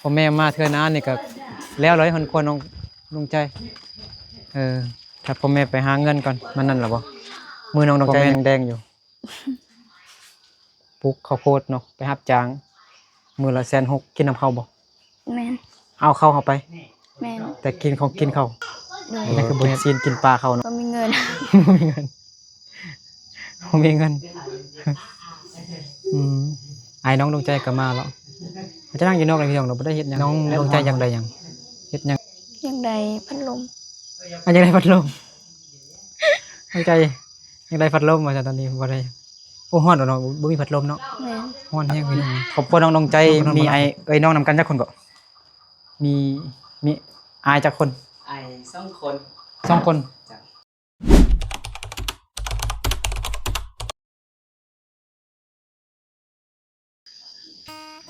ພໍ່ແມ່ມາເທື່ອໜ້ານີ້ກໍແລ້ວເລີຍ ເຮືອນຄົວນ້ອງ ນ້ອງໃຈ. ເອີ ຖ້າພໍ່ແມ່ໄປຫາເງິນກ່ອນ ມັນນັ້ນລະບໍ່? ມືນ້ອງ ນ້ອງໃຈຍັງແດງຢູ່. ປູກເຂົ້າໂພດເນາະ ໄປຮັບຈ້າງ ມື້ລະແສນຫົກ ກິນນຳເຂົາບໍ່? ແມ່ນ. ເອົາເຂົ້າເຮົາໄປ? ແມ່ນ. ແຕ່ກິນຂອງ ກິນເຂົ້າ. ໂດຍ. ເປັນຫຍັງຄືບໍ່ເຮັດ? ກິນຊີ້ນກິນປາເຂົາເນາະ. ບໍ່ມີເງິນ. ບໍ່ມີເງິນ. ບໍ່ມີເງິນ. ອືມ ອ້າຍນ້ອງດວງໃຈກໍມາແລ້ວ. ເຂົາຈະນັ່ງຢູ່ນອກເລີຍພີ່ນ້ອງເນາະ ບໍ່ໄດ້ເຮັດຫຍັງ. ນ້ອງດວງໃຈຢາກໄດ້ຫຍັງ? ເຮັດຫຍັງ? ຢາກໄດ້ພັດລົມ. ອາ ຢາກໄດ້ພັດລົມ. ດວງໃຈຢາກໄດ້ພັດລົມວ່າຊັ້ນ ຕອນນີ້ບໍ່ໄດ້. ໂອ້ ຮ້ອນເນາະ ບໍ່ມີພັດລົມເນາະ. ແມ່ນ. ຮ້ອນແຮງພີ່ນ້ອງ. ຄອບຄົວນ້ອງດວງໃຈມີອ້າຍເອື້ອຍນ້ອງນຳກັນຈັກຄົນເກາະ? ມີ ມີອ້າຍຈັກຄົນ? ອ້າຍສອງຄົນ. ສອງຄົນ. ເຈົ້າ.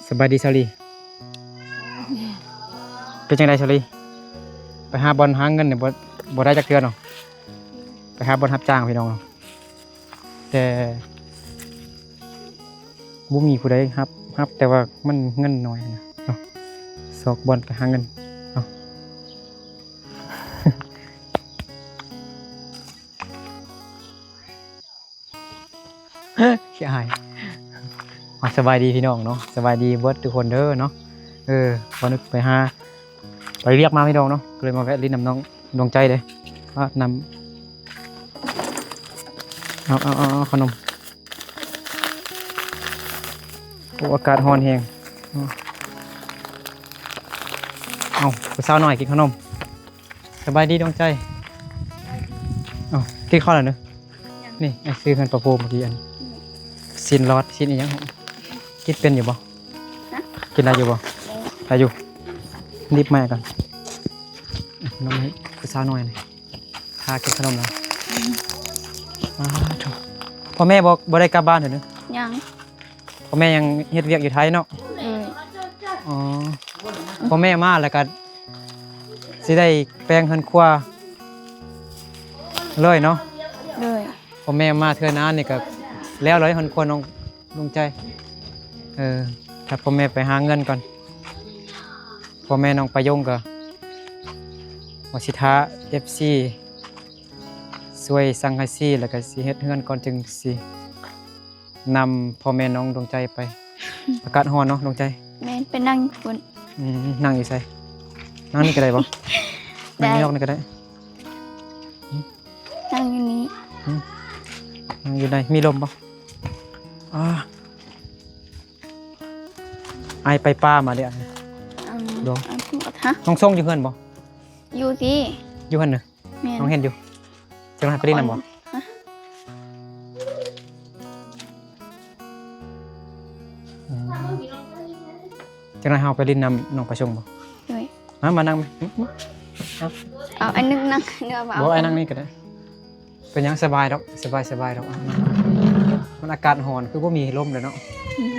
ສະບາຍດີສາວລີ. ເປັນຈັ່ງໃດສາວລີ? ໄປຫາບ່ອນຫາເງິນນີ້ບໍ່ ບໍ່ໄດ້ຈັກເທື່ອເນາະ. ໄປຫາບ່ອນຮັບຈ້າງພີ່ນ້ອງເນາະ ແຕ່ບໍ່ມີຜູ້ໃດຮັບ ຮັບແຕ່ວ່າມັນເງິນໜ້ອຍນະເນາະ. ຊອກບ່ອນໄປຫາເງິນເນາະ. ຂີ້ອາຍ. ເອົາ ສະບາຍດີພີ່ນ້ອງເນາະ ສະບາຍດີເບິດທຸກຄົນເດີເນາະ. ເອີ ບ່າວນຶກໄປຫາ ໄປວຽກມາພີ່ນ້ອງເນາະ ກໍເລີຍມາແວະຫຼິ້ນນຳນ້ອງດວງໃຈເດ້. ອາບນ້ຳ ເອົາ ເອົາ ເອົາ ເອົາຂະໜົມ. ໂອ້ ອາກາດຮ້ອນແຮງ. ເອົາ ຜູ້ສາວນ້ອຍກິນຂະໜົມ. ສະບາຍດີດວງໃຈ. ເອົາ ກິນເຂົ້າແລ້ວເນີ? ຍັງ. ນີ້ ອ້າຍຊື້ເຮືອນປາໂພມເມື່ອກີ້ ອັນ ອືມ ຊີ້ນຫຼອດ ຊີ້ນອີ່ຫຍັງ ກິນເປັນຢູ່ບໍ່? ຮະ? ກິນໄດ້ຢູ່ບໍ່? ໄດ້ຢູ່. ໜີບໄມ້ກ່ອນ ນ້ອງໃຫ້ຜູ້ສາວນ້ອຍນີ້ ຖ້າກິນຂະໜົມແລ້ວ. ອືມ ອ້າໂທ້ ພໍ່ແມ່ບໍ່ ບໍ່ໄດ້ກັບບ້ານເທື່ອເນີ? ຍັງ. ພໍ່ແມ່ຍັງເຮັດວຽກຢູ່ໄທເນາະ? ໂດຍ. ອໍ ພໍ່ແມ່ມາແລ້ວກໍຊິໄດ້ແປງເຮືອນຄົວເລີຍເນາະ? ໂດຍ. ພໍ່ແມ່ມາເທື່ອໜ້ານີ້ກໍແລ້ວເລີຍເຮືອນຄົວນ້ອງ ດວງໃຈ. ເອີ ຖ້າພໍ່ແມ່ໄປຫາເງິນກ່ອນ ພໍ່ແມ່ນ້ອງປາຍົງກໍວ່າຊິຖ້າເອັຟຊີຊ່ວຍສັງກະສີ ແລ້ວກໍຊິເຮັດເຮືອນກ່ອນ ຈຶ່ງຊິ ນຳພໍ່ແມ່ນ້ອງດວງໃຈໄປ. ອາກາດຮ້ອນເນາະ ດວງໃຈ. ແມ່ນ. ໄປນັ່ງຢູ່ພຸ້ນ. ອືມ ນັ່ງຢູ່ໃສ? ນັ່ງນີ້ກໍໄດ້ບໍ່? ໄດ້. ນັ່ງຢູ່ນອກນີ້ກໍໄດ້. ອືມ ນັ່ງຢູ່ນີ້. ອືມ ນັ່ງຢູ່ໃນ ມີລົມບໍ່? ອາ ອ້າຍໄປປ່າມາເດ້. ອືມ ດວງ ອາ ຮະ? ນ້ອງຊົງຢູ່ເຮືອນບໍ່? ຢູ່ຕິ. ຢູ່ຫັ້ນເນາະ? ແມ່ນ. ນ້ອງເຫັນຢູ່. ຈັກໜ້ອຍໄປຫຼິ້ນນຳບໍ່? ຮະ? ອືມ ຈັກໜ້ອຍເຮົາໄປຫຼິ້ນນຳນ້ອງປາຊົງບໍ່? ໂດຍ. ມາ ມານັ່ງ ມາ ມາ. ເອົາ ເອົາ ອ້າຍນຶກນັ່ງເດີ. ບໍ່ ອ້າຍນັ່ງນີ້ກໍໄດ້. ເປັນຫຍັງ? ສະບາຍດອກ ສະບາຍ ສະບາຍດອກ. ມັນອາກາດຮ້ອນ ຄືບໍ່ມີລົມເລີຍເນາະ. ອືມ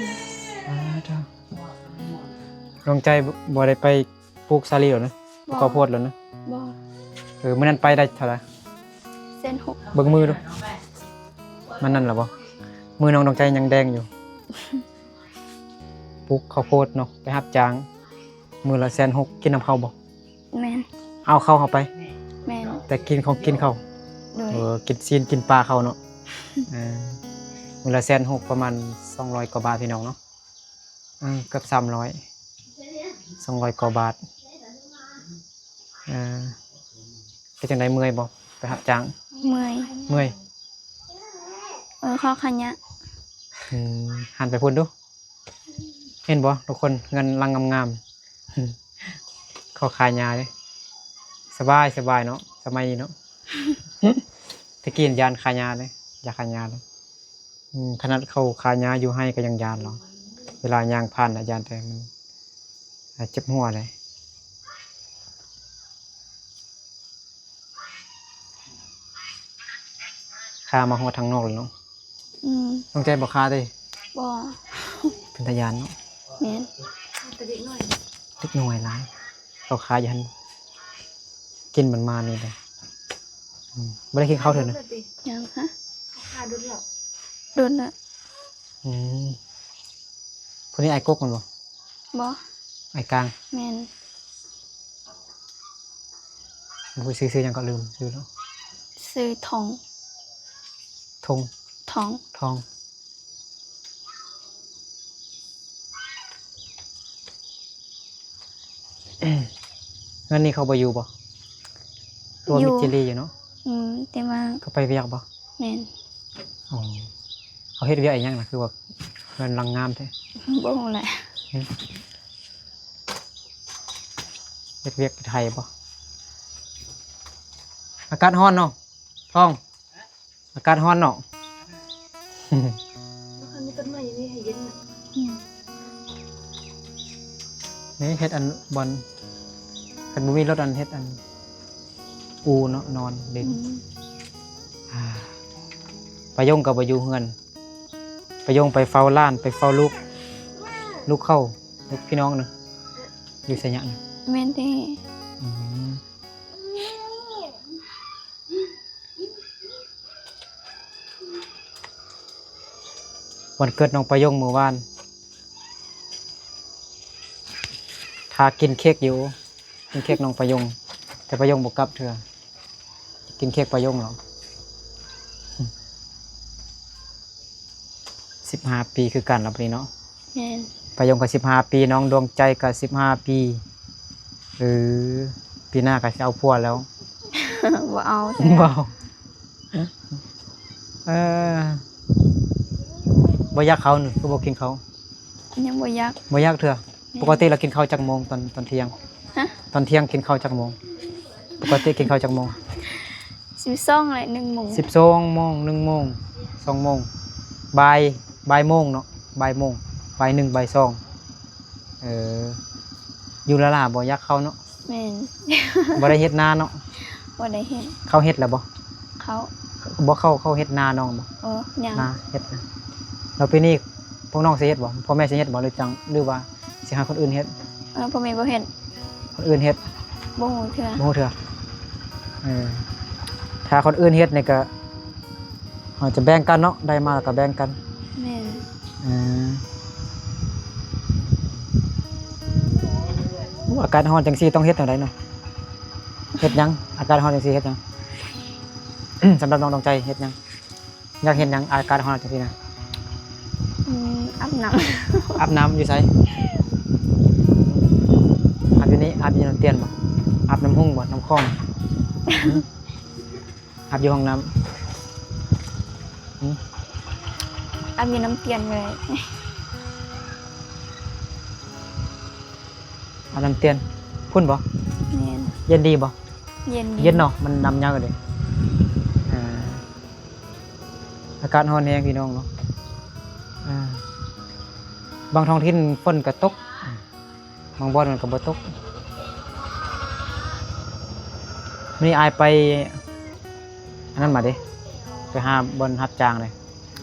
ອາ ດວງໃຈ ບໍ່ ບໍ່ໄດ້ໄປ ປູກສາລີແລ້ວນະ? ບໍ່. ເຂົ້າໂພດແລ້ວນະ? ບໍ່. ເອີ ມື້ນັ້ນໄປໄດ້ເທົ່າໃດ? ແສນຫົກ. ເບິ່ງມືດູ ມັນນັ້ນລະບໍ່? ມືນ້ອງດວງໃຈຍັງແດງຢູ່. ປູກເຂົ້າໂພດເນາະ ໄປຮັບຈ້າງ ມື້ລະແສນຫົກ ກິນນຳເຂົາບໍ່? ແມ່ນ. ເອົາເຂົ້າເຮົາໄປ? ແມ່ນ. ແຕ່ກິນຂອງກິນເຂົາ? ໂດຍ. ເອີ ກິນຊີ້ນກິນປາເຂົາເນາະ. ເອີ ມື້ລະແສນຫົກ ປະມານສອງຮ້ອຍກວ່າບາດ ພີ່ນ້ອງເນາະ. ເອີ ເກືອບສາມຮ້ອຍ ສອງຮ້ອຍກວ່າບາດ. ເອີ ເປັນຈັ່ງໃດ ເມື່ອຍບໍ່ ໄປຮັບຈ້າງ? ເມື່ອຍ. ເມື່ອຍ. ເອີ ຂໍຂາຍາ. ອືມ ຫັນໄປພຸ້ນດູ ເຫັນບໍ່ທຸກຄົນ ເຮືອນຫຼັງງາມໆ. ເຂົາຂາຍຫຍ້າເດ້ ສະບາຍ ສະບາຍເນາະ ສະໄໝນີ້ເນາະ. ແຕ່ກີ້ຢ້ານຂາຍຫຍ້າເດ້ ຢາກຂາຍຫຍ້າເດ້. ອືມ ຂະໜາດເຂົາຂາຍຫຍ້າຢູ່ໄຮ່ກໍຍັງຢ້ານເນາະ ເວລາຍ່າງຜ່ານນະ ຢ້ານແຕ່ມັນ ເຈັບຫົວເດ້. ຄາມາຮອດທາງນອກແລ້ວເນາະ. ອືມ ນ້ອງໃຈບໍ່ຄາຕິ? ບໍ່. ເປັນຕາຢ້ານເນາະ. ແມ່ນ. ເດັກນ້ອຍ ເດັກນ້ອຍຫຼາຍ ເຂົາຄາຢູ່ຫັ້ນ ກິນມັນມານີ້ເດ້. ອືມ ບໍ່ໄດ້ກິນເຂົ້າເທື່ອນະ? ຍັງ. ຮະ? ເຂົາຄາດົນແລ້ວ. ດົນແລ້ວ. ອືມ ຜູ້ນີ້ອ້າຍກົກແມ່ນບໍ່? ບໍ່. ອ້າຍກາງ. ແມ່ນ. ບໍ່ຮູ້ຊື່ ຊື່ຫຍັງກໍລືມຊື່ແລ້ວ. ຊື່ທອງ. ທົງ. ທອງ. ທອງ. ເຮືອນນີ້ເຂົາບໍ່ຢູ່ບໍ່? ຫຼືວ່າມີຈີ່ຫຼີ້ຢູ່ເນາະ? ອືມ ແຕ່ວ່າ ເຂົາໄປວຽກບໍ່? ແມ່ນ. ອໍ ເຂົາເຮັດວຽກອີ່ຫຍັງນະ ຄືວ່າເຮືອນຫຼັງງາມແທ້? ບໍ່ຮູ້ແຫຼະ. ຫຶ ເຮັດວຽກໄທບໍ່? ອາກາດຮ້ອນເນາະ ທອງ. ອາກາດຮ້ອນເນາະ. ມັນມີຕົ້ນໄມ້ຢູ່ນີ້ໃຫ້ເຢັນນະ. ອືມ ນີ້ເຮັດອັນບ່ອນ ຄັນບໍ່ມີລົດອັນເຮັດອັນອູ່ເນາະ ນອນຫຼິ້ນ. ອືມ ອາ ປາຍົງກໍບໍ່ຢູ່ເຮືອນ. ປາຍົງໄປເຝົ້າຫຼານ ໄປເຝົ້າລູກ ລູກເຂົາ ລູກພີ່ນ້ອງນະ ຢູ່ໄຊຍະນະ. ແມ່ນແທ້. ອືມ ວັນເກີດນ້ອງປາຍົງມື້ວານ ຖ້າກິນເຄັກຢູ່ ກິນເຄັກນ້ອງປາຍົງ ແຕ່ປາຍົງບໍ່ກັບເທື່ອ. ກິນເຄັກປາຍົງເນາະ. ສິບຫ້າປີຄືກັນລະບັດນີ້ເນາະ. ແມ່ນ. ປາຍົງກໍສິບຫ້າປີ ນ້ອງດວງໃຈກໍສິບຫ້າປີ. ເອີ ປີໜ້າກໍຊິເອົາຜົວແລ້ວ. ບໍ່ເອົາແທ້. ບໍ່ເອົາ. ເອີ ບໍ່ຢາກເຂົ້ານີ້ ຄືບໍ່ກິນເຂົ້າ? ຍັງບໍ່ຢາກ. ບໍ່ຢາກເທື່ອ. ແມ່ນ. ປົກກະຕິລາວກິນເຂົ້າຈັກໂມງ ຕອນ ຕອນທ່ຽງ? ຮະ? ຕອນທ່ຽງກິນເຂົ້າຈັກໂມງ? ປົກກະຕິກິນເຂົ້າຈັກໂມງ? ສິບສອງແຫຼະ ໜຶ່ງໂມງ. ສິບສອງໂມງ ໜຶ່ງໂມງ ສອງໂມງ ບ່າຍ ບ່າຍໂມງເນາະ. ບ່າຍໂມງ ບ່າຍໜຶ່ງ ບ່າຍສອງ. ເອີ ຢູ່ລ້າໆ ບໍ່ຢາກເຂົ້າເນາະ. ແມ່ນ. ບໍ່ໄດ້ເຮັດນາເນາະ. ບໍ່ໄດ້ເຮັດ. ເຂົ້າເຮັດແລ້ວບໍ່? ເຂົ້າ. ບໍ່ເຂົ້າ ເຂົ້າເຮັດນານ້ອງບໍ່? ເອີ ຍັງ. ນາເຮັດນະ. ແລ້ວປີນີ້ພວກນ້ອງຊິເຮັດບໍ່? ພໍ່ແມ່ຊິເຮັດບໍ່ ຫຼືຈັ່ງ ຫຼືວ່າຊິໃຫ້ຄົນອື່ນເຮັດ? ເອີ ພໍ່ແມ່ບໍ່ເຮັດ. ຄົນອື່ນເຮັດ? ບໍ່ຮູ້ເທື່ອ. ບໍ່ຮູ້ເທື່ອ. ເອີ ຖ້າຄົນອື່ນເຮັດນີ້ກໍ ເຮົາຈະແບ່ງກັນເນາະ ໄດ້ມາແລ້ວກໍແບ່ງກັນ. ແມ່ນ. ເອີ ອາກາດຮ້ອນຈັ່ງຊີ້ຕ້ອງເຮັດແນວໃດເນາະ? ເຮັດຫຍັງ? ອາກາດຮ້ອນຈັ່ງຊີ້ເຮັດຫຍັງ? ສຳລັບນ້ອງດວງໃຈເຮັດຫຍັງ? ຢາກເຮັດຫຍັງ? ອາກາດຮ້ອນຈັ່ງຊີ້ນະ. ອືມ ອາບນ້ຳ. ອາບນ້ຳຢູ່ໃສ? ອາບຢູ່ນີ້ ອາບຢູ່ນ້ຳຕຽນບໍ່? ອາບນ້ຳຮຸ່ງບໍ່? ນ້ຳຂອງ? ອາບຢູ່ຫ້ອງນ້ຳ. ອືມ ອາບຢູ່ນ້ຳຕຽນກໍໄດ້. ອາບນ້ຳຕຽນພຸ້ນບໍ່? ແມ່ນ. ເຢັນດີບໍ່? ເຢັນ. ເຢັນເນາະ ມັນນ້ຳຍາວເດ້. ອ່າ ອາກາດຮ້ອນແຮງພີ່ນ້ອງເນາະ. ອ່າ ບາງທ້ອງຖິ່ນຝົນກໍຕົກ. ບາງບ່ອນມັນກໍບໍ່ຕົກ. ມື້ນີ້ອ້າຍໄປອັນນັ້ນມາເດ້ ໄປຫາບ່ອນຮັບຈ້າງເດ້.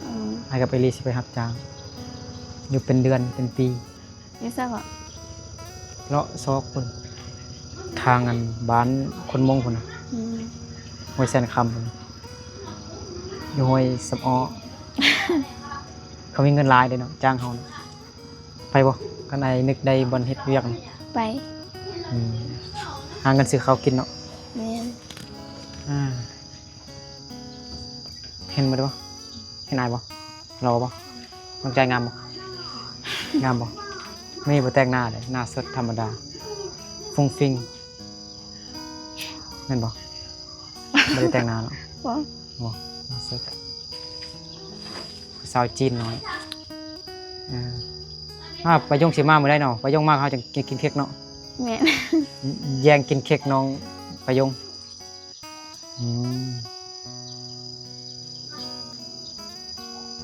ອືມ ອ້າຍກັບເອລີຊິໄປຮັບຈ້າງ ຢູ່ເປັນເດືອນເປັນປີ. ຢູ່ໃສເກາະ? ເລາະຊອກພຸ້ນ ທາງອັນບ້ານຄົນມົ້ງພຸ້ນນະ. ອືມ ຫ້ວຍແສນຄຳພຸ້ນ ຢູ່ຫ້ວຍສຳອໍ. ເຂົາມີເງິນຫຼາຍເດ້ເນາະ ຈ້າງເຮົາເນາະ. ໄປບໍ່? ຄັນອ້າຍນຶກໄດ້ບ່ອນເຮັດວຽກນີ້. ໄປ. ອືມ ຫາເງິນຊື້ເຂົ້າກິນເນາະ. ແມ່ນ. ອ່າ ເຫັນບໍ່? ເຫັນອ້າຍບໍ່? ຫຼໍ່ບໍ່? ນ້ອງໃຈງາມບໍ່? ງາມບໍ່? ມື້ນີ້ບໍ່ແຕ່ງໜ້າເດ້ ໜ້າສົດທຳມະດາ ຟຸ້ງຟິ້ງ ແມ່ນບໍ່? ບໍ່ໄດ້ແຕ່ງໜ້າເນາະ. ບໍ່. ບໍ່ ໜ້າສົດ. ຜູ້ສາວຈີນນ້ອຍ. ເອີ ອາ ປາຍົງຊິມາມື້ໃດເນາະ? ປາຍົງມາເຮົາຈັ່ງກິນເຄັກເນາະ. ແມ່ນ. ແຍ່ງກິນເຄັກນ້ອງປາຍົງ. ອືມ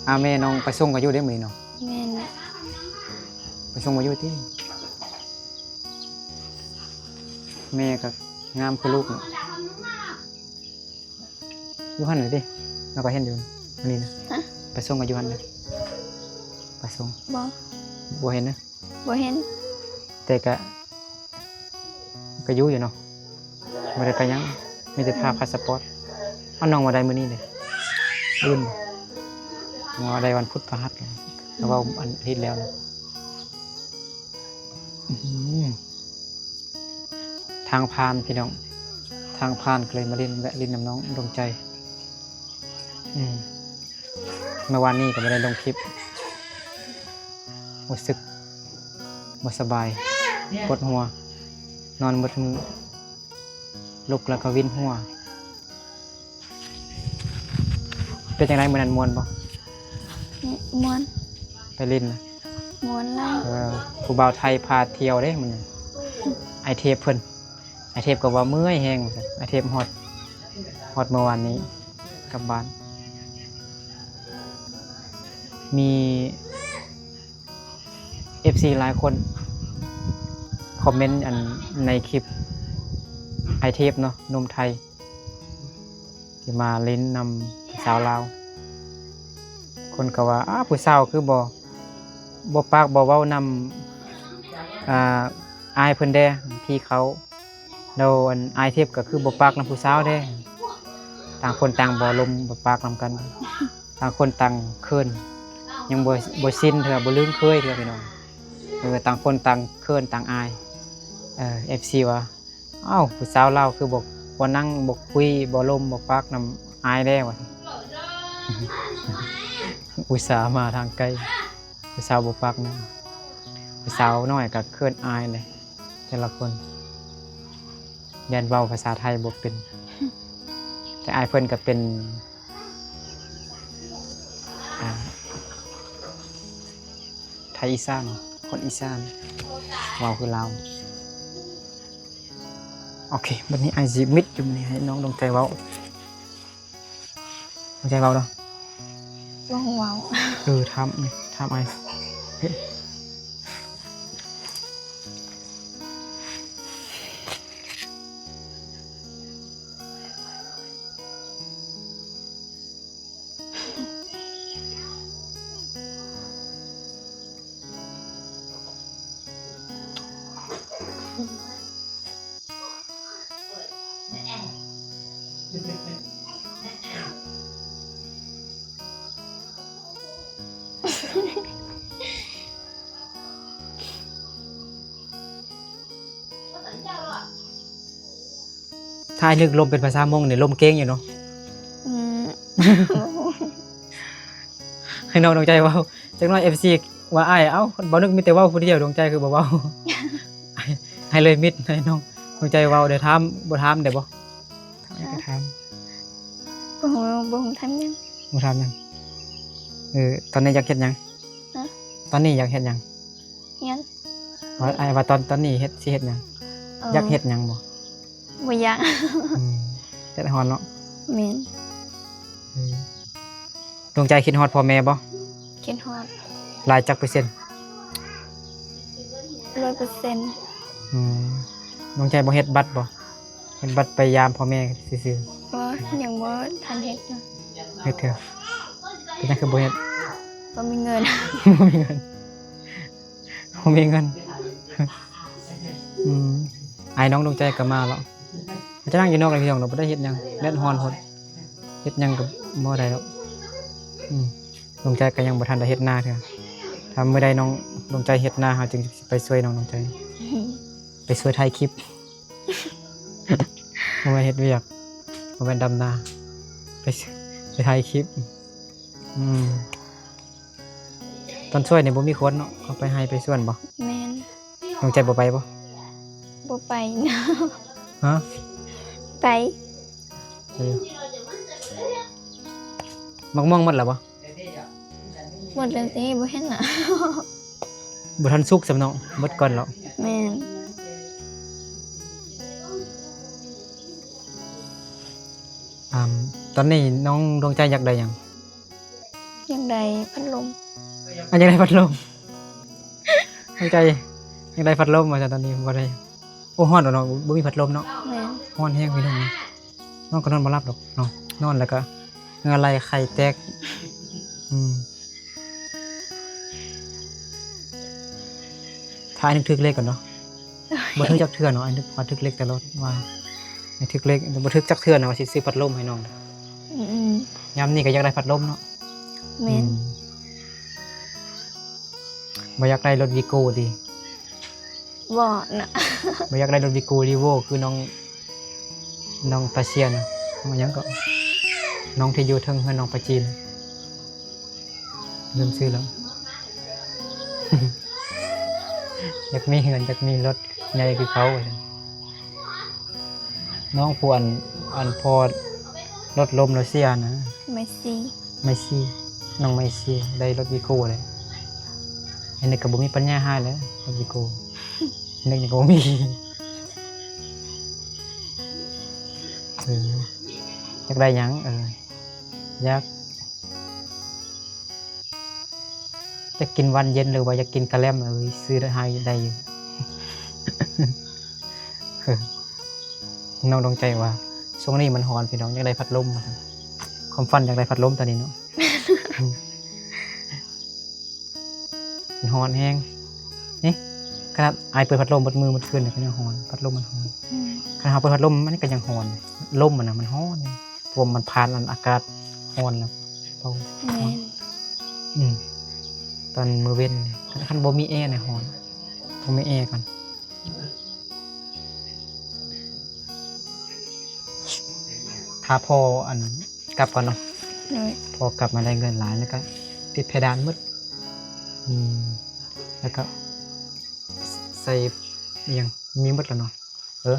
ອາ ແມ່ນ້ອງປາຍົງກໍຢູ່ເດ້ມື້ນີ້ເນາະ. ແມ່ນ. ປາຍົງບໍ່ຢູ່ຕິ? ແມ່ກໍງາມຄືລູກເນາະ. ຢູ່ຫັ້ນເດ້ ເຮົາກໍເຫັນຢູ່ມື້ນີ້ນະ. ຮະ? ໄປສົ່ງກໍຢູ່ຫັ້ນເດ້ ໄປສົ່ງ. ບໍ່ ບໍ່ເຫັນນະ? ບໍ່ເຫັນ. ແຕ່ກະ ກະຢູ່ຢູ່ເນາະ ບໍ່ໄດ້ໄປຫຍັງ ມີແຕ່ຖ້າ ອືມ ພາສະປອດ. ເອົາ ນ້ອງມາໄດ້ມື້ນີ້ເດ້ ອື່ນບໍ່? ມາໄດ້ວັນພຸດພະຫັດ ແລ້ວເວົ້າ ອືມ ອັນ ອາທິດແລ້ວນະ. ອືມ ທາງຜ່ານພີ່ນ້ອງ ທາງຜ່ານກໍເລີຍມາຫຼິ້ນ ແວະຫຼິ້ນນຳນ້ອງດວງໃຈ. ອືມ ເມື່ອວານນີ້ກໍບໍ່ໄດ້ລົງຄລິບ ຮູ້ສຶກບໍ່ສະບາຍ ປວດຫົວ ນອນໝົດມື້ ລຸກແລ້ວກໍວິນຫົວ. ເປັນຈັ່ງໃດມື້ນັ້ນ ມ່ວນບໍ່? ມ່ວນ. ໄປຫຼິ້ນນະ? ມ່ວນຫຼາຍ. ເອີ ຜູ້ບ່າວໄທພາທ່ຽວເດ້ມື້ນັ້ນ ອ້າຍເທບເພິ່ນ. ອ້າຍເທບກໍວ່າເມື່ອຍແຮງວ່າຊັ້ນ. ອ້າຍເທບຮອດ ຮອດເມື່ອວານນີ້ກັບບ້ານ. ມີ ເອັຟຊີ ຫຼາຍຄົນຄອມເມັນ ອັນ ໃນຄລິບອ້າຍເທບເນາະ ໜຸ່ມໄທ ທີ່ມາຫຼິ້ນນຳສາວລາວ. ຄົນກໍວ່າ ອ້າ ຜູ້ສາວຄືບໍ່ ບໍ່ປາກບໍ່ເວົ້ານຳ ອ່າ ອ້າຍເພິ່ນແດ່ ພີ່ເຂົາ. ແລ້ວອັນອ້າຍເທບກໍຄືບໍ່ປາກນຳຜູ້ສາວເດ້ ຕ່າງຄົນຕ່າງບໍ່ລົມບໍ່ປາກນຳກັນ ຕ່າງຄົນຕ່າງເຂີນ ຍັງບໍ່ ບໍ່ຊິນເທື່ອ ບໍ່ລຶ້ງເຄີຍເທື່ອພີ່ນ້ອງ. ເອີ ຕ່າງຄົນຕ່າງເຂີນຕ່າງອາຍ. ເອີ ເອັຟຊີ ວ່າ ອ້າວ ຜູ້ສາວລາວຄືບໍ່ ບໍ່ນັ່ງບໍ່ຄຸຍບໍ່ລົມບໍ່ປາກນຳອ້າຍແດ່ ວ່າຊັ້ນ. ອຸດສ່າມາທາງໄກ ຜູ້ສາວບໍ່ປາກນຳ ຜູ້ສາວນ້ອຍກໍເຂີນອາຍເດ້. ແຕ່ລະຄົນ ຢ້ານເວົ້າພາສາໄທບໍ່ເປັນ ແຕ່ອ້າຍເພິ່ນກໍເປັນ ອ່າ ໄທອີສານ ຄົນອີສານ ເວົ້າຄືລາວ. ໂອເຄ ບັດນີ້ອ້າຍຊິມິດຢູ່ ບັດນີ້ໃຫ້ນ້ອງດວງໃຈເວົ້າ. ດວງໃຈເວົ້າເນາະ. ບໍ່ຮູ້ເວົ້າ. ເອີ ຖາມ ຖາມອ້າຍ. ຖ້າອ້າຍນຶກລົມເປັນພາສາມົ້ງນີ້ ລົມເກັ່ງຢູ່ເນາະ. ອືມ ໃຫ້ນ້ອງດວງໃຈເວົ້າ. ຈັກໜ້ອຍເອັຟຊີວ່າອ້າຍ ເອົ້າ ບໍ່ນຶກມີແຕ່ເວົ້າຜູ້ດຽວ ດວງໃຈຄືບໍ່ເວົ້າ. ໃຫ້ເລີຍມິດໃຫ້ນ້ອງດວງໃຈເວົ້າເດີ. ຖາມ ບໍ່ຖາມໄດ້ບໍ່? ຖາມ ຖາມ. ບໍ່ຮູ້ ບໍ່ຮູ້ຖາມຫຍັງ. ບໍ່ຖາມຫຍັງ. ເອີ ຕອນນີ້ຢາກເຮັດຫຍັງ? ຮະ? ຕອນນີ້ຢາກເຮັດຫຍັງ? ຮຽນ. ວ່າ ອ້າຍວ່າຕອນ ຕອນນີ້ເຮັດ ຊິເຮັດຫຍັງ? ເອີ ຢາກເຮັດຫຍັງບໍ່? ບໍ່ຢາກ. ອືມ ແດດຮ້ອນເນາະ. ແມ່ນ. ເອີ ດວງໃຈຄິດຮອດພໍ່ແມ່ບໍ່? ຄິດຮອດ. ຫຼາຍຈັກເປີເຊັນ? ຮ້ອຍເປີເຊັນ. ອືມ ດວງໃຈບໍ່ເຮັດບັດບໍ່? ເຮັດບັດໄປຢາມພໍ່ແມ່ຊື່ໆ. ບໍ່ ຍັງບໍ່ທັນເຮັດຢູ່. ເຮັດເທື່ອ. ເປັນຫຍັງຄືບໍ່ເຮັດ? ບໍ່ມີເງິນ. ບໍ່ມີເງິນ. ບໍ່ມີເງິນ. ອືມ ອ້າຍນ້ອງດວງໃຈກໍມາແລ້ວ. ຈະນັ່ງຢູ່ນອກເລີຍພີ່ນ້ອງເນາະ ບໍ່ໄດ້ເຮັດຫຍັງ ແດດຮ້ອນໂພດ ເຮັດຫຍັງກໍບໍ່ໄດ້ດອກ. ອືມ ດວງໃຈກໍຍັງບໍ່ທັນໄດ້ເຮັດນາເທື່ອ. ຖ້າມື້ໃດນ້ອງດວງໃຈເຮັດນາ ເຮົາຈຶ່ງຊິໄປຊ່ວຍນ້ອງດວງໃຈ ໄປຊ່ວຍຖ່າຍຄລິບ. ບໍ່ແມ່ນເຮັດວຽກ ບໍ່ແມ່ນດຳນາ ໄປ ໄປຖ່າຍຄລິບ. ອືມ ຕອນຊ່ວຍນີ້ບໍ່ມີຄົນເນາະ ເຂົ້າໄປໄຮ່ໄປສວນບໍ່? ແມ່ນ. ດວງໃຈບໍ່ໄປບໍ່? ບໍ່ໄປ. ຮະ? ໄປ. ເອີ ໝາກມ່ວງໝົດແລ້ວບໍ່? ໝົດແລ້ວຕິ ບໍ່ເຫັນລະ. ບໍ່ທັນສຸກຊ້ຳເນາະ ໝົດກ່ອນແລ້ວ. ແມ່ນ. ອາ ຕອນນີ້ນ້ອງດວງໃຈຢາກໄດ້ຫຍັງ? ຢາກໄດ້ພັດລົມ. ອາ ຢາກໄດ້ພັດລົມ. ດວງໃຈຢາກໄດ້ພັດລົມວ່າຊັ້ນ ຕອນນີ້ບໍ່ໄດ້. ໂອ້ ຮ້ອນເນາະ ບໍ່ມີພັດລົມເນາະ. ແມ່ນ. ຮ້ອນແຮງພີ່ນ້ອງ. ນອນກໍນອນບໍ່ຫຼັບດອກເນາະ ນອນແລ້ວກໍເຫື່ອໄຫຼໄຂ້ແຕກ. ອືມ ຖ້າອ້າຍນຶກຖືກເລກກ່ອນເນາະ. ໂດຍ. ບໍ່ຖືກຈັກເທື່ອເນາະ ອ້າຍນຶກວ່າຖືກເລກຕະຫຼອດ ວ່າຖືກເລກ ບໍ່ຖືກຈັກເທື່ອນະວ່າຊິຊື້ພັດລົມໃຫ້ນ້ອງ. ອືມໆ. ຍາມນີ້ກໍຢາກໄດ້ພັດລົມເນາະ. ແມ່ນ. ອືມ ບໍ່ຢາກໄດ້ລົດວີໂກ້ຕິ? ບໍ່ນະ. ບໍ່ຢາກໄດ້ລົດວີໂກ້ຣີໂວ້ຄືນ້ອງ ນ້ອງປາຊຽນ ນ້ອງຫຍັງເກາະ ນ້ອງທີ່ຢູ່ເທິງເຮືອນນ້ອງປາຈີນ ລືມຊື່ແລ້ວ. ຢາກມີເຮືອນ ຢາກມີລົດໃຫຍ່ຄືເຂົາວ່າຊັ້ນ. ນ້ອງຜູ້ອັນ ອັນພໍລົດລົ້ມແລ້ວເສຍນະ ໄມຊີ ໄມຊີ ນ້ອງໄມຊີໄດ້ລົດວີໂກ້ແລ້ວ. ອັນນີ້ກໍບໍ່ມີປັນຍາຫາແລ້ວ ລົດວີໂກ້ ອັນນີ້ກໍບໍ່ມີ. ເອີ ຢາກໄດ້ຫຍັງ? ເອີ ຢາກ ຢາກກິນຫວານເຢັນ ຫຼືວ່າຢາກກິນກະແລັມ ເອີ ຊື້ໃຫ້ໄດ້ຢູ່. ນ້ອງດວງໃຈວ່າ ຊ່ວງນີ້ມັນຮ້ອນພີ່ນ້ອງ ຢາກໄດ້ພັດລົມ ຄວາມຝັນຢາກໄດ້ພັດລົມຕອນນີ້ເນາະ. ມັນຮ້ອນແຮງ ນີ້ ຂະໜາດອ້າຍເປີດພັດລົມເບິດມື້ເບິດຄືນກໍຍັງຮ້ອນ ພັດລົມມັນຮ້ອນ. ອືມ ຂະໜາດເຮົາເປີດພັດລົມມັນກໍຍັງຮ້ອນ ລົມມັນນະມັນຮ້ອນ ເພາະວ່າມັນຜ່ານອັນອາກາດຮ້ອນແລ້ວ ເປົ່າ ແມ່ນ ອືມ ຕອນມື້ເວັນນີ້ ຄັນ ຄັນບໍ່ມີແອນີ້ຮ້ອນ ຕ້ອງມີແອກ່ອນ. ຖ້າພໍ່ອັນກັບກ່ອນເນາະ ໂດຍ ພໍ່ກັບມາໄດ້ເງິນຫຼາຍ ແລ້ວກໍຕິດເພດານໝົດ ອືມ ແລ້ວກໍໃສ່ອີ່ຫຍັງ ມີໝົດແລ້ວເນາະ. ເອີ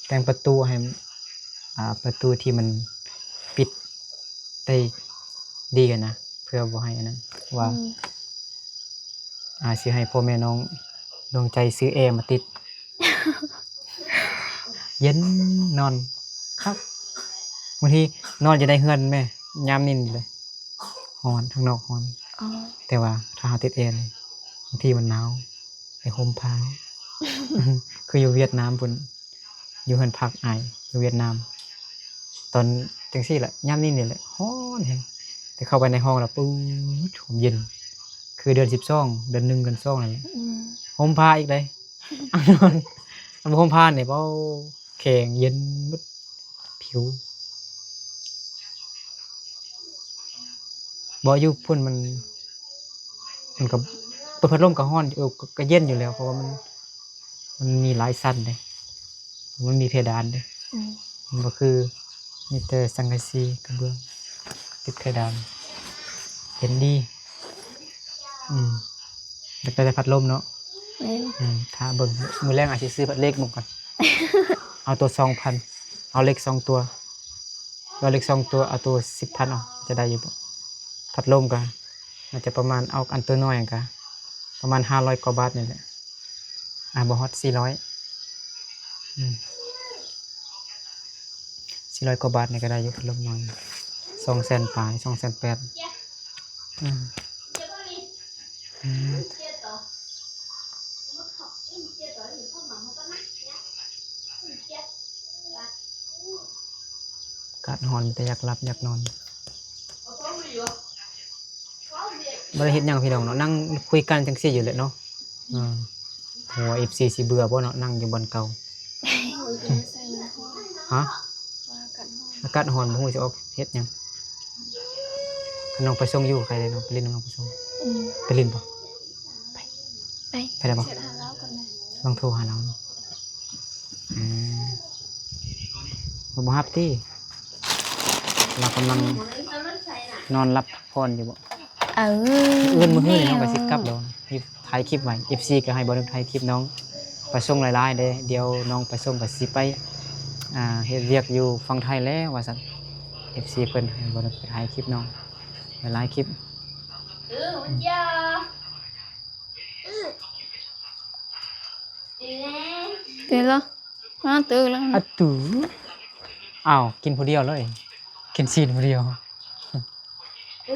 ແຕ່ງປະຕູໃຫ້ ອ່າ ປະຕູທີ່ມັນປິດໄດ້ດີຫັ້ນນະ ເພື່ອບໍ່ໃຫ້ອັນນັ້ນ ວ່າ ອືມ ອ່າ ຊິໃຫ້ພໍ່ແມ່ນ້ອງດວງໃຈຊື້ແອມາຕິດ ເຢັນນອນຄັກ. ບາງທີນອນຢູ່ໃນເຮືອນແມ້ ຍາມນີ້ນີ້ເລີຍ ຮ້ອນ ທາງນອກຮ້ອນ ອໍ ແຕ່ວ່າຖ້າເຮົາຕິດແອນີ້ ບາງທີມັນໜາວ ໄປຫົ່ມຜ້າ ຄືຢູ່ຫວຽດນາມພຸ້ນ ຢູ່ເຮືອນພັກອ້າຍຢູ່ຫວຽດນາມ ຕອນຈັ່ງຊີ້ແຫຼະ ຍາມນີ້ນີ້ແຫຼະ ຮ້ອນແຮງ ແຕ່ເຂົ້າໄປໃນຫ້ອງແລ້ວ ປຶດ ເຢັນ ຄືເດືອນສິບສອງ ເດືອນໜຶ່ງ ເດືອນສອງນັ້ນແຫຼະ ອືມ ຫົ່ມຜ້າອີກເດ້ ອັນບໍ່ຫົ່ມຜ້ານີ້ ເວົ້າ ແຂງເຢັນໝົດຜິວ. ບໍ່ ຢູ່ພຸ້ນມັນ ມັນກໍ ເປີດພັດລົມກໍຮ້ອນຢູ່ ເອີ ກໍ ກໍເຢັນຢູ່ແລ້ວ ເພາະວ່າມັນ ມັນມີຫຼາຍຊັ້ນເດ້ ມັນມີເພດານເດ້ ອືມ ມັນບໍ່ຄື ມີແຕ່ສັງກະສີ ກະເບື້ອງ ຕິດເພດານ ເຢັນດີ. ອືມ ຢາກໄດ້ແຕ່ພັດລົມເນາະ. ແມ່ນ ອືມ ຖ້າເບິ່ງ ມື້ແລງອາດຊິຊື້ພັດເລັກເບິ່ງກ່ອນ ເອົາຕົວສອງພັນ ເອົາເລັກສອງຕົວ ເອົາເລັກສອງຕົວ ເອົາຕົວສິບພັນ ເອົາ ຈະໄດ້ຢູ່ບໍ່? ພັດລົມກະໜ້າຈະປະມານ ເອົາອັນຕົວນ້ອຍກະປະມານຫ້າຮ້ອຍກວ່າບາດນີ້ແຫຼະ ອ່າ ບໍ່ຮອດສີ່ຮ້ອຍ ອືມ ສີ່ຮ້ອຍກວ່າບາດນີ້ກໍໄດ້ຢູ່ ພັດລົມນ້ອຍ ສອງແສນປາຍ ສອງແສນແປດ ອືມ ອືມ ອາກາດຮ້ອນ ມີແຕ່ຢາກຫຼັບຢາກນອນ ບໍ່ໄດ້ເຮັດຫຍັງພີ່ນ້ອງເນາະ ນັ່ງຄຸຍກັນຈັ່ງຊີ້ຢູ່ແຫຼະເນາະ. ເອີ ຫົວ ເອັຟຊີ ຊິເບື່ອບໍ່ເນາະ ນັ່ງຢູ່ບ່ອນເກົ່າ? ຮະ ອາກາດຮ້ອນ ບໍ່ຮູ້ຊິອອກເຮັດຫຍັງ. ຄັນນ້ອງໄປສົ່ງຢູ່ ໃຄເດ້ເນາະ ໄປຫຼິ້ນນຳນ້ອງໄປສົ່ງ. ອືມ ໄປຫຼິ້ນບໍ່? ໄປ ໄປ ໄປໄດ້ບໍ່? ລອງໂທຫາລາວເນາະ. ອືມ ບໍ່ຮັບຕິ? ລາວກຳລັງນອນຫຼັບພັກຜ່ອນຢູ່ບໍ? ເອີ ມື້ອື່ນ ມື້ອື່ນນີ້ນ້ອງກໍຊິກັບແລ້ວ ຖ່າຍຄລິບໄວ້ ເອັຟຊີກໍໃຫ້ບ່າວນຶກຖ່າຍຄລິບນ້ອງໄປສົ່ງຫຼາຍໆເດ້ ດຽວນ້ອງໄປສົ່ງກໍຊິໄປ ອ່າ ເຮັດວຽກຢູ່ຝັ່ງໄທແລ້ວວ່າຊັ້ນ. ເອັຟຊີເພິ່ນໃຫ້ບ່າວນຶກໄປຖ່າຍຄລິບນ້ອງຫຼາຍໆຄລິບ. ເອີ ມັນຢາກ ຕື່ນແລ້ວ ມາຕື່ນແລ້ວ ອາຕູ ອ້າວ ກິນຜູ້ດຽວເລີຍ ກິນຊີ້ນຜູ້ດຽວ. ເອີ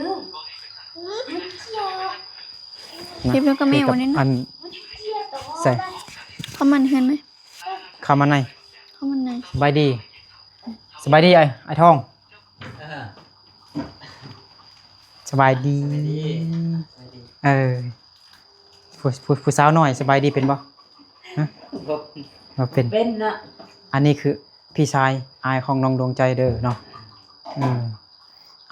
ເກັບແລ້ວກໍແມວອັນນີ້ນະ ອັນໃສ່ ເຂົ້າມາໃນເຮືອນໄໝ? ເຂົ້າມາໃນ ເຂົ້າມາໃນ. ສະບາຍດີ ສະບາຍດີ ອ້າຍ ອ້າຍທອງ. ເອີ ສະບາຍດີ ສະບາຍດີ ສະບາຍດີ. ເອີ ຜູ້ ຜູ້ ຜູ້ສາວນ້ອຍສະບາຍດີເປັນບໍ່? ຮະ ບໍ່ ບໍ່ເປັນ ເປັນນະ. ອັນນີ້ຄື ພີ່ຊາຍ ອ້າຍຂອງນ້ອງດວງໃຈເດີເນາະ. ເອີ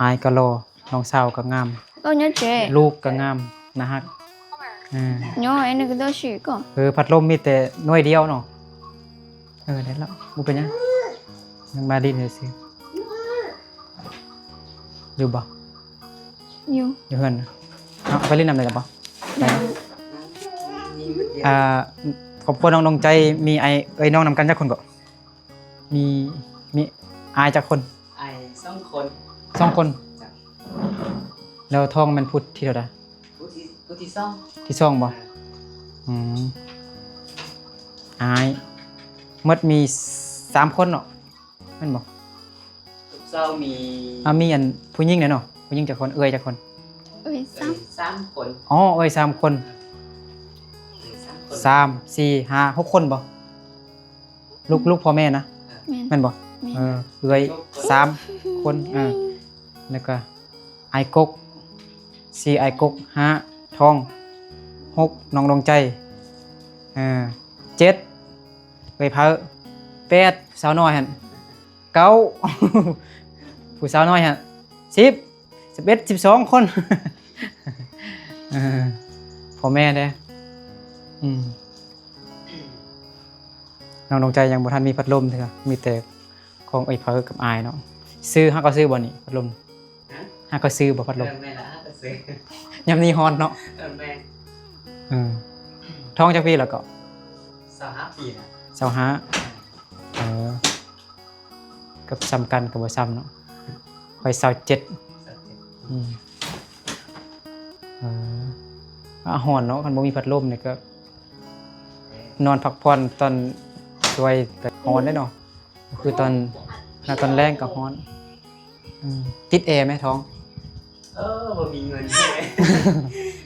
ອ້າຍກໍຫຼໍ່ ນ້ອງສາວກໍງາມ ເອີ ເນາະເຈ້ ລູກກໍງາມ ໜ້າຮັກ. ເອີ ຍໍໄອ້ນີ້ກໍໂດຊິກໍ ເອີ ພັດລົມມີແຕ່ໜ່ວຍດຽວເນາະ. ເອີ ໄດ້ແລ້ວ ບໍ່ເປັນຫຍັງ ຍັງມາຫຼິ້ນຊື່ໆ. ຢູ່ບໍ່? ຢູ່ ຢູ່ເຮືອນ. ເອົາ ໄປຫຼິ້ນນຳໄດ້ແລ້ວບໍ່? ໄດ້. ອ່າ ຄອບຄົວນ້ອງດວງໃຈມີອ້າຍເອື້ອຍນ້ອງນຳກັນຈັກຄົນກໍ? ມີ ມີອ້າຍຈັກຄົນ? ອ້າຍສອງຄົນ. ສອງຄົນ. ເຈົ້າ. ແລ້ວທ້ອງແມ່ນຜູ້ທີເທົ່າໃດ? ຜູ້ທີ ຜູ້ທີສອງ. ທີສອງບໍ່? ເອີ. ອືມ ອ້າຍໝົດມີສາມຄົນເນາະ ແມ່ນບໍ່? ລູກສາວມີ ອ່າ ມີອັນຜູ້ຍິງແດ່ເນາະ. ຜູ້ຍິງຈັກຄົນ? ເອື້ອຍຈັກຄົນ? ເອື້ອຍສາມ ເອື້ອຍສາມຄົນ. ອໍ ເອື້ອຍສາມຄົນ. ເອື້ອຍສາມຄົນ. ສາມ ສີ່ ຫ້າ ຫົກຄົນບໍ່? ລູກ ອືມ ລູກພໍ່ແມ່ນະ? ເອີ ແມ່ນ ແມ່ນບໍ່? ແມ່ນ. ເອີ ເອື້ອຍ ຫົກຄົນ ສາມຄົນ. ເອີ ແລ້ວກໍອ້າຍກົກ ສີ່ ອ້າຍກົກ ຫ້າ ທ້ອງ ຫົກ ນ້ອງດວງໃຈ ເອີ ເຈັດ ເອື້ອຍເພີ ແປດ ສາວນ້ອຍຫັ້ນ ເກົ້າ ຜູ້ສາວນ້ອຍຫັ້ນ ສິບ ສິບເອັດ ສິບສອງຄົນ. ເອີ ພໍ່ແມ່ເດ້. ອືມ ນ້ອງດວງໃຈຍັງບໍ່ທັນມີພັດລົມເທື່ອ ມີແຕ່ຂອງເອື້ອຍເພີກັບອ້າຍເນາະ. ຊື້ ຫາກໍຊື້ບໍ່ນີ້ ພັດລົມ? ຮະ? ຫາກໍຊື້ບໍ່ ພັດລົມ? ເອີ ແມ່ນລະ ຫາກໍຊື້. ຍາມນີ້ຮ້ອນເນາະ. ເອີ ແມ່ນ. ເອີ ທ້ອງຈັກປີແລ້ວກໍ? ຊາວຫ້າປີນະ. ຊາວຫ້າ. ເອີ ກັບສ່ຳກັນກໍບໍ່ສ່ຳເນາະ ຂ້ອຍຊາວເຈັດ. ຊາວເຈັດ. ອືມ ເອີ ອາ ຮ້ອນເນາະ ຄັນບໍ່ມີພັດລົມນີ້ກໍ ເອີ ນອນພັກຜ່ອນຕອນສວຍກໍຮ້ອນເດ້ເນາະ ຄືຕອນ ນະ ຕອນແລງກໍຮ້ອນ. ອືມ ຕິດແອແມທ້ອງ? ເອີ ບໍ່ມີເງິນ.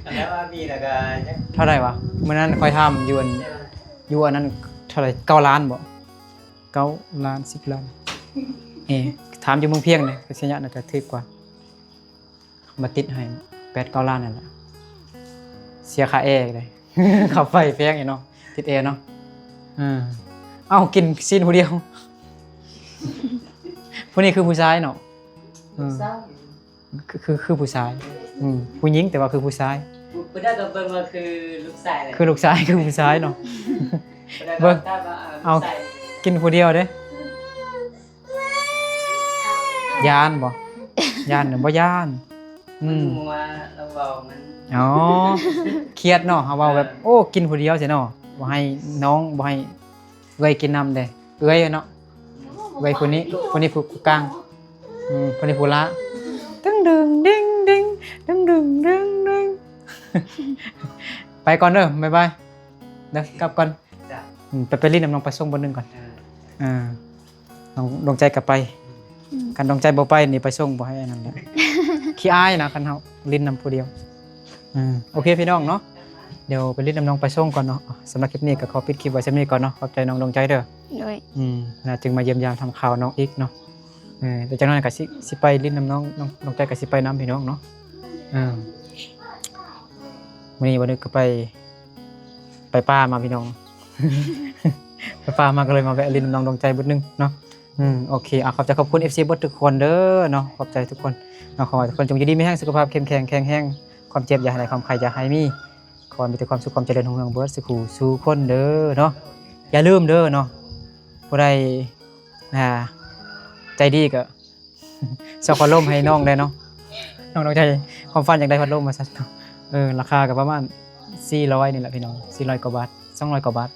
ຄັນວ່າມີແລ້ວກໍຢາກ ເທົ່າໃດວະ? ມື້ນັ້ນຂ້ອຍຖາມຢູ່ອັນ ຢູ່ອັນນັ້ນເທົ່າໃດ ເກົ້າລ້ານບໍ່? ເກົ້າລ້ານ ສິບລ້ານ. ເອ ຖາມຢູ່ເມືອງພຽງນີ້ ໄປໄຊຍະນັ້ນກໍຖືກກວ່າ ມາຕິດໃຫ້ແປດເກົ້າລ້ານນັ້ນແຫຼະ ເສຍຄ່າແອອີກເດ້. ຄ່າໄຟແພງອີກເນາະ ຕິດແອເນາະ. ເອີ ເອົ້າ ກິນຊີ້ນຜູ້ດຽວ. ຜູ້ນີ້ຄືຜູ້ຊາຍເນາະ. ເອີ ຜູ້ຊາຍ. ຄື ຄື ຄືຜູ້ຊາຍ. ອືມ ຜູ້ຍິງແຕ່ວ່າຄືຜູ້ຊາຍ. ຜູ້ໃດກໍເບິ່ງວ່າຄືລູກຊາຍແຫຼະ. ຄືລູກຊາຍ ຄືຜູ້ຊາຍເນາະ. ເບິ່ງ ເອົາ ກິນຜູ້ດຽວເດ້. ຢ້ານບໍ່? ຢ້ານ ບໍ່ຢ້ານ. ອືມ ມັນຫົວລາວເວົ້າມັນ ອໍ ຄຽດເນາະ ເຮົາເວົ້າແບບ ເອີ ໂອ້ ກິນຜູ້ດຽວຊີ້ເນາະ ບໍ່ໃຫ້ນ້ອງ ບໍ່ໃຫ້ເອື້ອຍກິນນຳເດ້ ເອື້ອຍເນາະ. ເອື້ອຍຜູ້ນີ້ ຜູ້ນີ້ຜູ້ກາງ. ອືມ ຜູ້ນີ້ຜູ້ຫຼ້າ. ດຶງດຶງດິງດິງ ດຶງດຶງດິງດິງ. ໄປກ່ອນເດີ ບາຍບາຍເດີ ກັບກ່ອນ. ຈ້ະ. ອືມ ໄປ ໄປຫຼິ້ນນຳນ້ອງປາສົງບ່ອນໜຶ່ງກ່ອນ. ເອີ ເອີ ນ້ອງດວງໃຈກໍໄປ. ອືມ ຄັນດວງໃຈບໍ່ໄປນີ້ ປາສົງບໍ່ໃຫ້ອັນນັ້ນແຫຼະ ຂີ້ອາຍນະ ຄັນເຮົາຫຼິ້ນນຳຜູ້ດຽວ. ເອີ ໂອເຄພີ່ນ້ອງເນາະ ດຽວໄປຫຼິ້ນນຳນ້ອງປາສົງກ່ອນເນາະ. ສຳລັບຄລິບນີ້ກໍຂໍປິດຄລິບໄວ້ສ່ຳນີ້ກ່ອນເນາະ. ຂອບໃຈນ້ອງດວງໃຈເດີ. ໂດຍ. ອືມ ໜ້າຈຶ່ງມາຢ້ຽມຢາມຖາມຂ່າວນ້ອງອີກເນາະ. ເອີ ແຕ່ຈັກໜ້ອຍກໍຊິ ຊິໄປຫຼິ້ນນຳນ້ອງ ນ້ອງ ນ້ອງແຈກໍຊິໄປນຳພີ່ນ້ອງເນາະ. ເອີ ມື້ນີ້ບ່າວນຶກກໍໄປ ໄປປ່າມາພີ່ນ້ອງ ໄປປ່າມາກໍເລີຍມາແວະຫຼິ້ນນຳນ້ອງດວງໃຈບຶດໜຶ່ງເນາະ. ອືມ ໂອເຄ ອາ ຂອບໃຈຂອບຄຸນເອັຟຊີເບິດທຸກຄົນເດີເນາະ ຂອບໃຈທຸກຄົນເນາະ. ຂໍໃຫ້ທຸກຄົນຈົ່ງຢູ່ດີມີແຮງ ສຸຂະພາບເຂັ້ມແຂງແຂງແຮງ ຄວາມເຈັບຢ່າໃຫ້ໄດ້ ຄວາມໄຂ້ຢ່າໃຫ້ມີ ຂໍມີແຕ່ຄວາມສຸກຄວາມຈະເລີນຮຸ່ງເຮືອງເບິດສູ່ຜູ້ສູ່ຄົນເດີເນາະ. ຢ່າລືມເດີເນາະ ຜູ້ໃດ ອ່າ ໃຈດີກໍ ຊອກພັດລົມໃຫ້ນ້ອງແດ່ເນາະ. ນ້ອງດວງໃຈຄວາມຝັນຢາກໄດ້ພັດລົມວ່າຊັ້ນເນາະ. ເອີ ລາຄາກໍປະມານສີ່ຮ້ອຍນີ້ແຫຼະພີ່ນ້ອງ ສີ່ຮ້ອຍກວ່າບາດ ສອງຮ້ອຍກວ່າບາດ.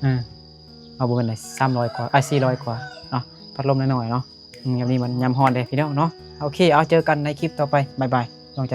ເອີ ເອົາ ບໍ່ແມ່ນໃດ ສາມຮ້ອຍກວ່າ ອ່າ ສີ່ຮ້ອຍກວ່າເນາະ ພັດລົມນ້ອຍໆເນາະ. ອືມ ຍາມນີ້ມັນຍາມຮ້ອນເດ້ພີ່ນ້ອງເນາະ. ໂອເຄ ເອົາ ເຈີກັນໃນຄລິບຕໍ່ໄປ ບາຍບາຍ ດວງໃຈ.